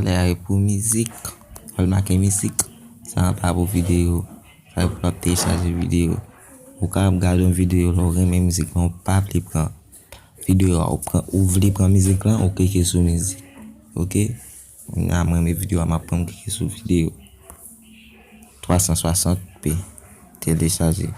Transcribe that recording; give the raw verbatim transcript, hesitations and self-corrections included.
Lè a e pou mizik. Al make mizik. Sa anba pou videyo. Sa e pou w ap telechaje videyo. Ou ka ap gade yon videyo, lè w renmen mizik lan, ou pa vle pran videyo a, ou pran, ou vle pran mizik lan, ou klike sou mizik. Oke? Kounye a, mwen renmen videyo a, m ap pran, m klike sou videyo. Twa san swasant p. Telechaje.